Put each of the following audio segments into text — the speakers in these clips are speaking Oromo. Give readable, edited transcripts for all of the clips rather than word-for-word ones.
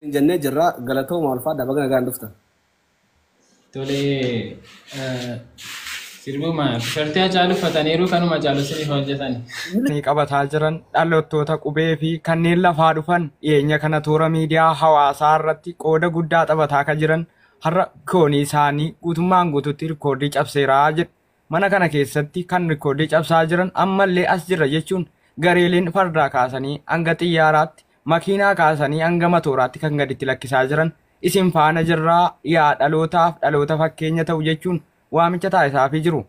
Jennee jirra galatooma ulfaadha baga nagaan dhuftan. Tolee, sirbuma tishartii Hacaaluu uffataniiru kanuma Hacaaluu isiniif hojjetan. Ni qabataa jiran dhalattoota qubee fi kanneen lafaa dhufan dhiyeenya kana toora miidiyaa hawaasaa irratti qooda guddaa taphataa kan jiran har'a koonii isaanii guutummaan guututti rikoordii cabseeraa jedhu. Mana kana keessatti kan rikoordii cabsaa jiran ammallee as jira jechuun gareeleen fardaa kaasanii hanga xiyyaaraatti makiinaa kaasanii hanga matooraatti kan gaditti lakkisaa jiran isin faana jirraa yaa dhalootaaf dhaloota fakkeenya ta'u jechuun waamicha taasisaafii jiru.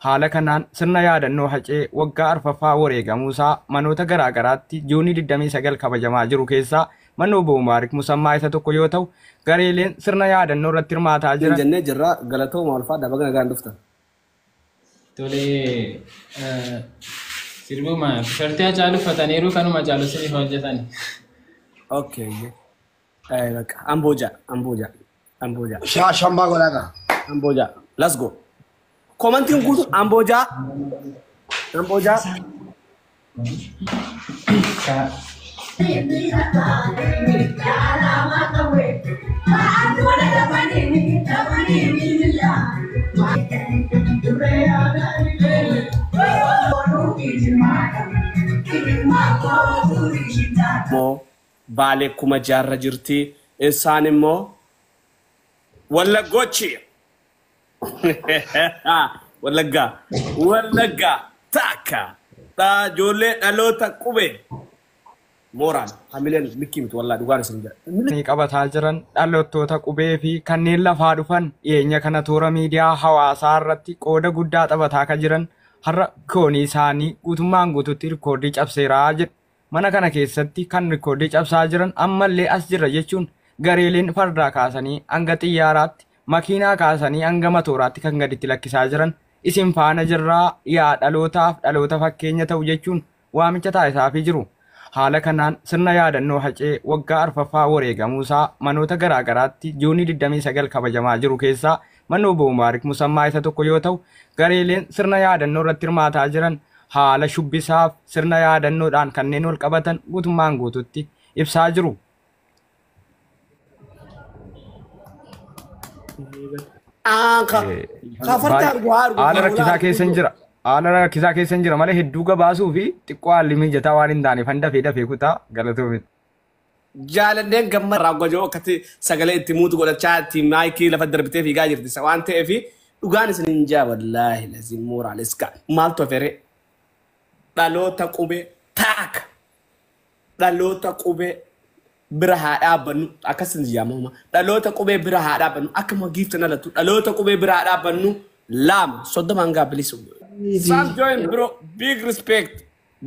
Haala kanaan sirna yaadannoo Hacee waggaa arfaffaa wareegamuusaa manoota garaa garaatti Juunii 29 kabajamaa jiru keessaa manni obbo Mubaarik Musammaa isa tokko yoo ta'u gareeleen sirna yaadannoo irratti hirmaataa jiran. Jennee jirra galatooma ulfaadha baga nagaan dhuftan. Tolee, sirbuma tishartii Hacaaluu uffataniiru kanuma Hacaaluu isiniif hojjetan. Okay. Bakka Ambooja, Ambooja, Ambooja, Shambaa godhaa. Ambooja. Let's go. Komantiin guutuun Ambooja, Ambooja. Immoo Baalee kuma jaarra jirti. Isaan immoo Wallaggochi. Wallaggaa. Wallaggaa. Takka. Ijoollee dhaloota qubee. Mooraan. Hamileen likkii miti wallaa dhugaan isin jedha. Ni qabataa jiran dhalattoota qubee fi kanneen lafaa dhufan dhiyeenya kana toora miidiyaa hawaasaa irratti qooda guddaa taphataa kan jiran har'a koonii isaanii guutummaan guututti rikoordii cabseeraa jedhu. Mana kana keessatti kan rikoordii cabsaa jiran ammallee as jira jechuun gareeleen fardaa kaasanii hanga xiyyaaraatti makiinaa kaasanii hanga matooraatti kan gaditti lakkisaa jiran isin faana jirraa yaa dhalootaaf dhaloota fakkeenya ta'u jechuun waamicha taasisaafii jiru. Haala kanaan sirna yaadannoo Hacee waggaa arfaffaa wareegamuusaa manoota garaa garaatti Juunii 29 kabajamaa jiru keessaa manni obbo Mubaarik Musammaa isa tokko yoo ta'u gareeleen sirna yaadannoo irratti hirmaataa jiran haala shubbisaaf sirna yaadannoodhaan kanneen wal qabatan guutummaan guututti ibsaa jiru. Haala rakkisaa keessa hin jira. Haala rakkisaa keessa hin jira malee hedduu gabaasuu fi xiqqoo haalli mijataa waan hin taaneef dafee dafee kutaa galatoomiti. Jaalalleen gamma raawwajoo akkatti sagalee itti muutu godhachaa itti maayikii lafa darbitee fiigaa jirti waan ta'eef dhugaan isin hin jaa wallaahi lazim mooraales ka maaltu hafere dhaloota qubee taaka dhaloota qubee bira haa dhaabbannu akkas hin yaamama dhaloota qubee bira haa dhaabbannu akkuma giiftan alatu dhaloota qubee bira haa dhaabbannu lama 30 hanga bilisu. Sam join bro, big respect.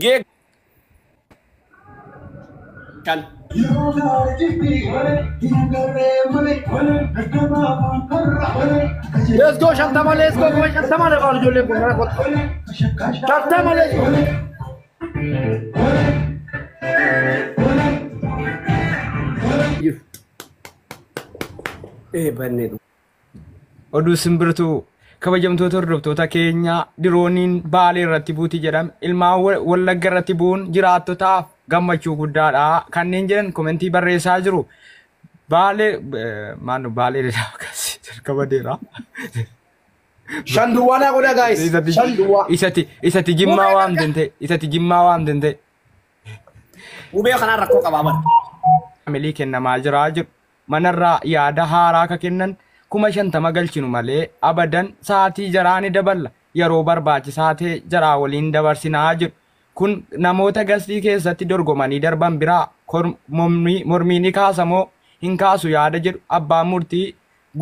Gig kan. Let's go Shantama, let's go Shantama le qaal ijoolleen kun gara kottu. Shantama let's go. Bannee Oduu simbirtuu kabajamtoota hordoftoota keenyaa dirooniin Baalee irratti buuti jedhame ilmaan Wallagga irratti bu'uun jiraattotaaf gammachuu guddaadha kanneen jedhan komentii barreessaa jiru. Baalee maanu Baalee jalqaba deera. Shan duwwaa naa godhaa guys. Shan duwwaa. Isatti jimmaa waamten ta'e isatti jimmaa waamten ta'e. Qubee kanaan rakkoo qabaa bara. Milii kennamaa jiraa jiru. Manarraa yaada haaraa akka kennan 50,000 galchinu malee abadan sa'aatii jaraa ni daballa yeroo barbaachisaa ta'e jaraa waliin dabarsinaa jiru. Kun namoota gastii keessatti dorgomanii darban biraa mormii ni kaasamoo hin kaasu yaada jedhu abbaan murtii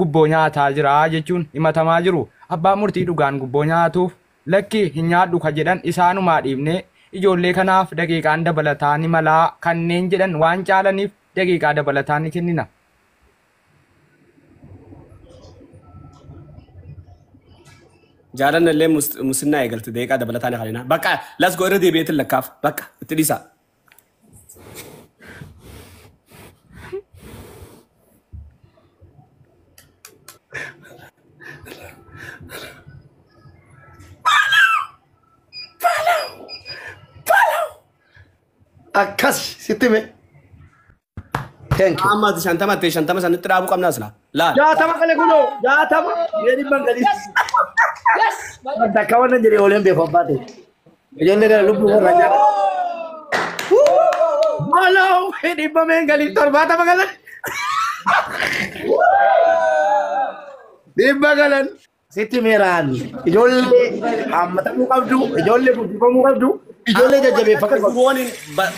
gubboo nyaataa jira jechuun himatamaa jiru. Abbaan murtii dhugaan gubboo nyaatuuf lakki hin nyaadhu ka jedhan isaanumaa dhiibnee ijoollee kanaaf daqiiqaan dabalataa ni malaa kanneen jedhan waan caalaniif daqiiqaa dabalataa ni kennina. Jaalanna illee musinnaa eegalte daqiiqaa dabalataa ni kennina. Bakka let's go irra deebi'eetiin lakkaaf bakka itti dhiisaa. Akkas sitti hime. Thank you. Amma 50 ta'e 50 sanitti dhaabuu qabna asla. Laal. 60 kale kunoo 60 jedhi bangalis. Yes. Takka wannan jedhee ooleen beeku abbaa ta'e. Ijoollee gara lubbuu warra nyaata. Maaloo dhibba meengalii 70 galan. Dhibba galan. Sitti meeraan ijoollee haammatamuu qabdu, ijoollee guddifamuu qabdu, ijoollee jajjabeeffamuu qabdu. Wooniin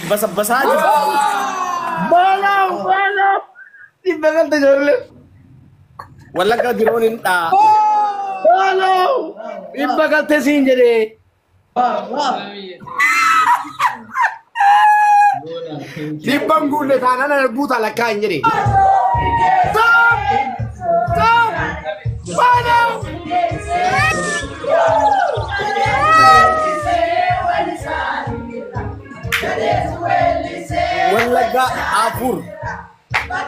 basabbasaa jirti. Maaloo maaloo dhibba galte ijoollee. Wallagga dirooniin dhaa. Maaloo dhibba galte siin jedhee. Dhibban guulle taanaan arguuta lakkaa hin jedhe. Stop! Stop! Maaloo! Wallagga 4.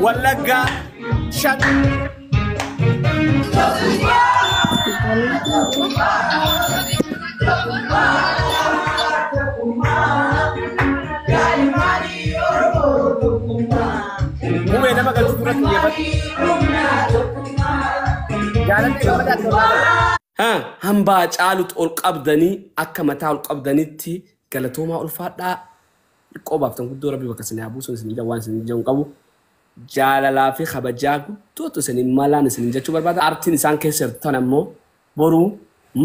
Wallagga 5. Mumee nama galchu dura xiyyeeffatu. Jaalalli gammadaa akka irraa hambaa caalutti ol qabdanii akka mataa ol qabdanitti galatoomaa ulfaadhaa qobaaftan guddoo rabbi bakka isin haa buusu isin ija waan isin ija hin qabu. Jaalalaa fi kabajaa guddootu isin malaan isin jechuu barbaada. Aartiin isaan keessa jirtan ammoo boruu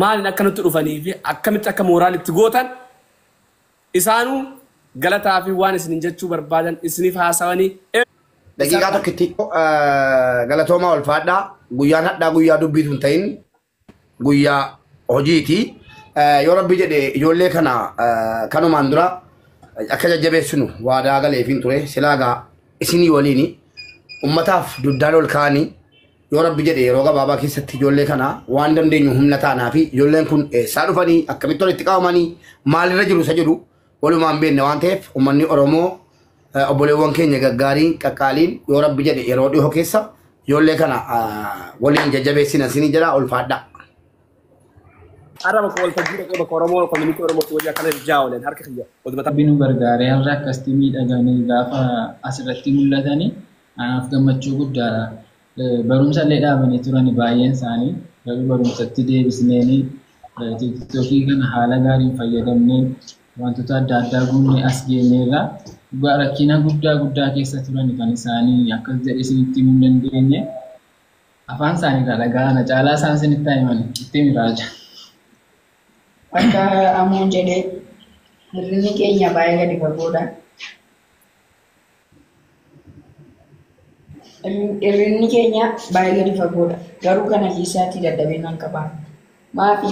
maaliin akka nutti dhufanii fi akkamitti akka mooraalitti gootan isaanuu galataa fi waan isin jechuu barbaadan isiniif haasawanii. Daqiiqaa tokkitti galatoomaa ulfaadhaa guyyaan hadhaa guyyaa dubbiitu hin ta'in guyyaa hojiiti. Yoo rabbi jedhe ijoollee kana kanumaan dura akka jajjabeessinu waadaa galeefiin ture silaagaa isinii waliini ummataaf duddaan ol kaanii yoo rabbi jedhe yeroo gabaabaa keessatti ijoollee kana waan dandeenyu humna taanaa fi ijoolleen kun eessaa dhufanii akkamitti walitti qabamanii maalirra jiru isa jedhu walumaan beekne waan ta'eef uummanni Oromoo obboleewwan keenya gaggaariin qaqqaaliin yoo rabbi jedhe yeroo dhihoo keessa ijoollee kana waliin jajjabeessina isinii jedha ulfaadha. Har'a bakka waltajjii dhaqee bakka Oromoo koominitii Oromootti wajjin akkana ijaa oolan harka kiyya. Walumata. Rabbi nu gargaaree har'a akkasitti miidhaganii gaafa asirratti mul'atanii anaaf gammachuu guddaadha. Barumsa illee dhaabanii turani baay'een isaanii garuu barumsatti deebisneeni tiiktookii kana haala gaariin fayyadamnee wantoota adda addaa guunnee as geenyeerra. Rakkina guddaa guddaa keessa turani kan isaanii akkas jedhee isinitti himuu hin dandeenye. Afaan isaaniirraa dhaga'ana caalaa isaan isinitti himan itti miraaja. Akka amuun jedhee hir'inni keenya baay'ee gadi fagoodha. Hir'inni keenya baay'ee gadi fagoodha. Garuu kana keessatti dadhabina hin qabaannu. Maafi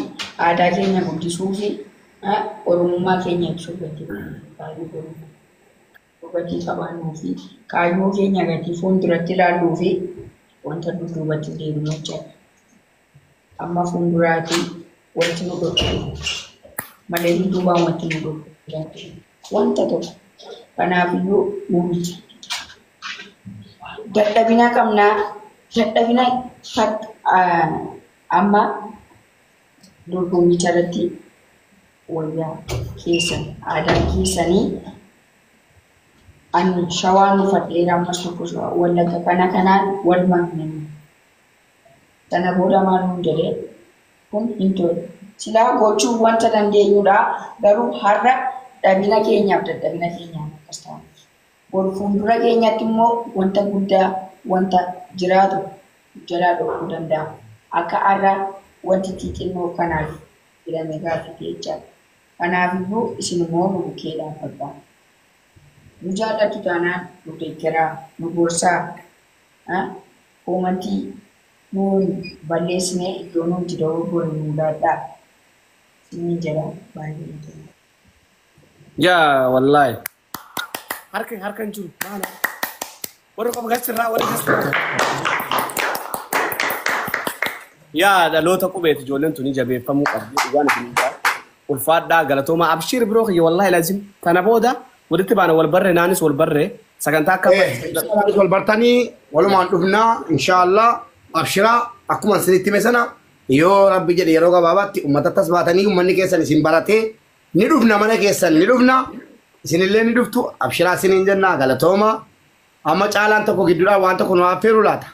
aadaa keenya guddisuu fi oromummaa keenya ibsuu gatii baay'ee gatii qabaannuu fi kaayyoo keenya gatii fuulduratti ilaalluu fi wanta dudduubatti deebinu jechuudha. Amma fuulduraatti wanti nu dhorku malee dudduubaan wanti nu dhorku wanta tokko. Kanaafiyyuu nuti dadhabina qabnaa dadhabina amma dorgommicha irratti wayyaa keessan aadaa keessanii ani shawaan uffadheera ammas tokko wallagga kana kanaan wal makne. Sana booda maal nuun jedhee kun hin tole. Silaa gochuu wanta dandeenyudha garuu har'a dhabina keenyaaf dadhabina keenyaan akkas ta'a. Boru fuuldura keenyatti immoo wanta guddaa wanta jiraatu jalaa dhorkuu danda'a. Akka har'a wanti xixinnoo kanaaf jedhamee gaaffii jechaadha. Kanaafiyyuu isin immoo nu bukkee dhaabbadhaa. Nu jaallattu taanaan nu deeggaraa, nu gorsaa, koomantii nuun balleessinee iddoo nuti dogoggorre nu laadhaa. Isiniin jedha baay'ee tola. Yaa wallaahi. Harka harka hin jiru. Maala. Warra qofa gasirraa warra gasirraa. Yaa dhaloota qubeeti ijoolleen tuni jabeeffamuu qabdi dhugaan isin jaa. Ulfaadhaa galatoomaa abshiir biroo kiyya wallaahi lazim. Kana booda walitti baana wal barree naanis wal barree sagantaa akka Wal bartanii walumaan dhufnaa inshaallah abshiraa akkuma isinitti hime sana Yoo Rabbi jedhe yeroo gabaabaatti uummata tas baatanii uummanni keessan isin baratee ni dhufna, mana keessan ni dhufna, isinillee ni dhuftu. Abshiraa isiniin jenna, galatooma. Amma caalaan tokko gidduudhaan waan tokko nu affeeru laata.